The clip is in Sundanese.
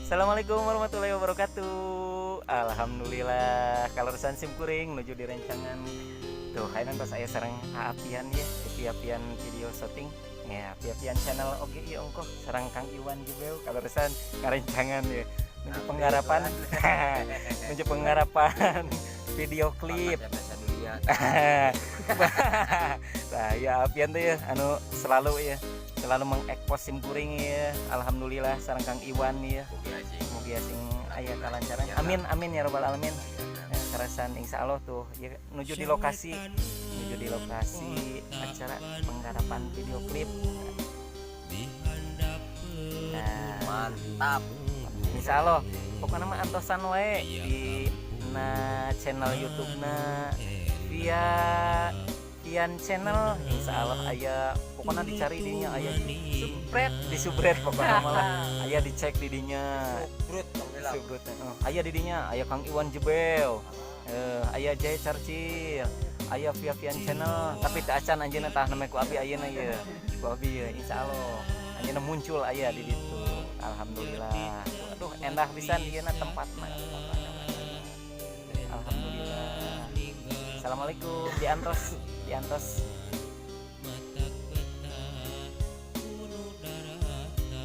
Assalamualaikum warahmatullahi wabarakatuh. Alhamdulillah, kaleresan sim kuring nuju di rencangan. Tuh, ayeuna tos aya sareng Aapian ya, Api-apian video shooting. Ya, Api-apian channel oge ieu ongkoh sareng Kang Iwan Jebeu kaleresan ngarencangan ya. Nuju penggarapan, nuju penggarapan video klip. Nah, ya Apian tuh ya, anu selalu ya, selalu mengekpos sim kuring ya. Alhamdulillah sareng Kang Iwan ya. Mugi sing aya kalancaran. Amin amin ya robbal alamin. Ya, karasan insya Allah tuh ya, nuju di lokasi acara penggarapan video klip. Nah, Mantap. Insya Allah pokoknya mah antosan wae di na channel YouTube na via Pian channel, insya Allah aya, pokoknya dicari dinya aya, subret di subret, pokoknya malah aya, dicek di dinya. Brut. Subret, oh, aya di dinya, aya Kang Iwan Jebel, aya Jaya Carcil, aya via Pian channel, tapi teu acan anjeunna, tah namanya ku abi ayeuna ye, ku abi ye, insya Allah anjeunna muncul aya di ditu. Alhamdulillah, aduh, endah pisan ieu na tempatna. Alhamdulillah. Assalamualaikum, diantos diantos.